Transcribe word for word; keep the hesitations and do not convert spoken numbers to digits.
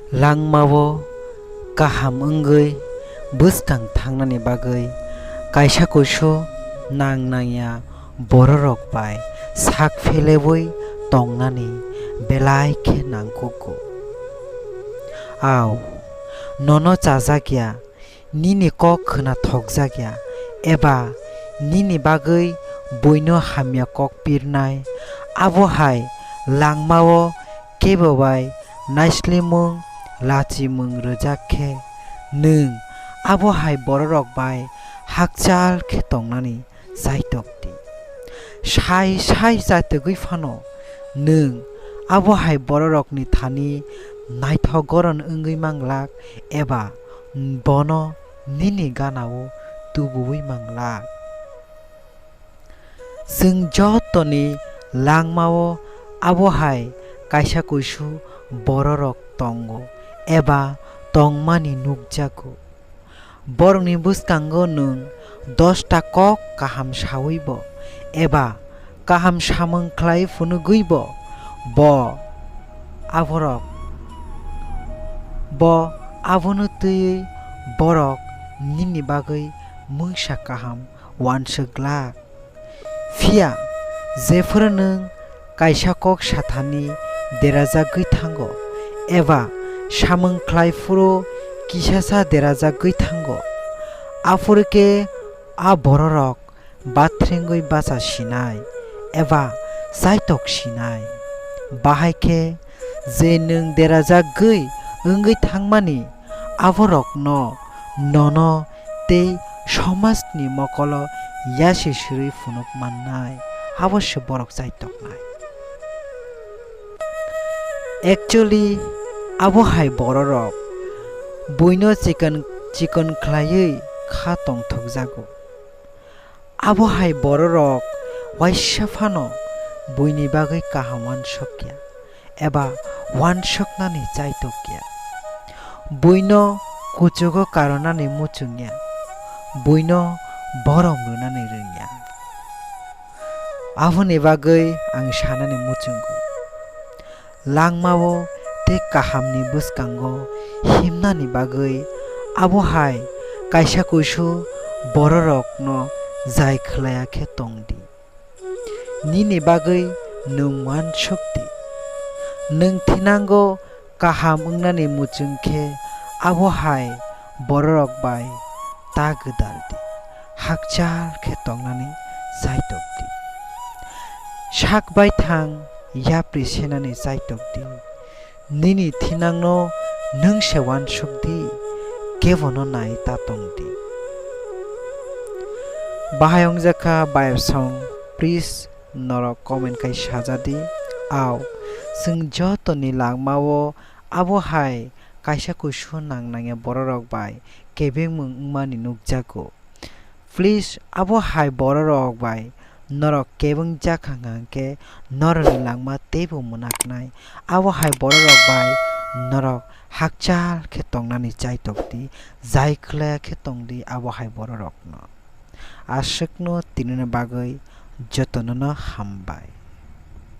Langmao kaham wngwi bwskang thangnani bagwi kaisa kuisu nang nangya bororok bai sak phelebwi tongnani belai khe nangkukgo. Ao, nono chajakya, nini kok khwna thokjakya, eba nini bagwi buino hamya kok pirnai, abo hai langmao kebo bai naislimung lachimung rwjak khe, nwng abo hai bororok bai hakchal khe tongnani chaitok di. Sai sai chaitogwi phano nwng abo hai bororokni thani naithok goron wngwi manglak eba bono nini ganao tubuwi manglak. Chwng jotoni langmao abo hai kaisa kuisu bororok tongo eba tongmani nukjago. Borokni bwskango nwng dosta kok kaham sawibo eba kaham samung khlai phunugwibo, bo aborok, bo abono twiwi borok nini bagwi mungsa kaham uansuk glak. Phiya jephuru nwng kaisa kok sathani derajagwi thango, eba samung khlai phuru kisasa derajagwi thango, aphuru khe a bororok bathringwi bacha sinai eba chaitok sinai. Bahai khe je nwng derajagwi wngwi thangmani, aborokno nono tei somajni mokolo yasi sirwi phunuk mannai, abo se borok chaitoknai. Actually, abo hai bororok buino chikon chikon khlaiwi kha tongthokjago. Abo hai bororok waisa phano buini bagwi kaham uansukya eba uansuknani chaitokya. Buino kuchugo karwnani muchungya, buino borom rwnani rwngya. Aboni bagwi ang sanani muchungo, langmao tei kahamni bwskango himnani bagwi abo hai kaisa kuisu bororokno jai khlaiya khe tong di. Nini bagwi nwng uansuk di. Nwng thinango kaham wngnani muchung khe abo hai bororok bai ta gwdal di, hakchal khe tongnani chaitok di. Sak baithang yapri senani chaitok di. Nini thinangno nwng se uansuk di, kebono nai ta tong di. Bahai wngjak kha bayapsong, please norok comment khai saja di. Ao, chwng jotoni langmao abo hai kaisa kuisu nang nangya bororok bai kebengmung wngmani nukjago. Please, abo hai bororok bai norok kebeng jak hang hang khe norokni langma teibo mwnaknai. Abo hai bororok bai norok hakchal khe tongnani chaitok di, jai khlaiya khe tong di abo hai bororokno. Aswkno tinini bagwi jotonono hambai.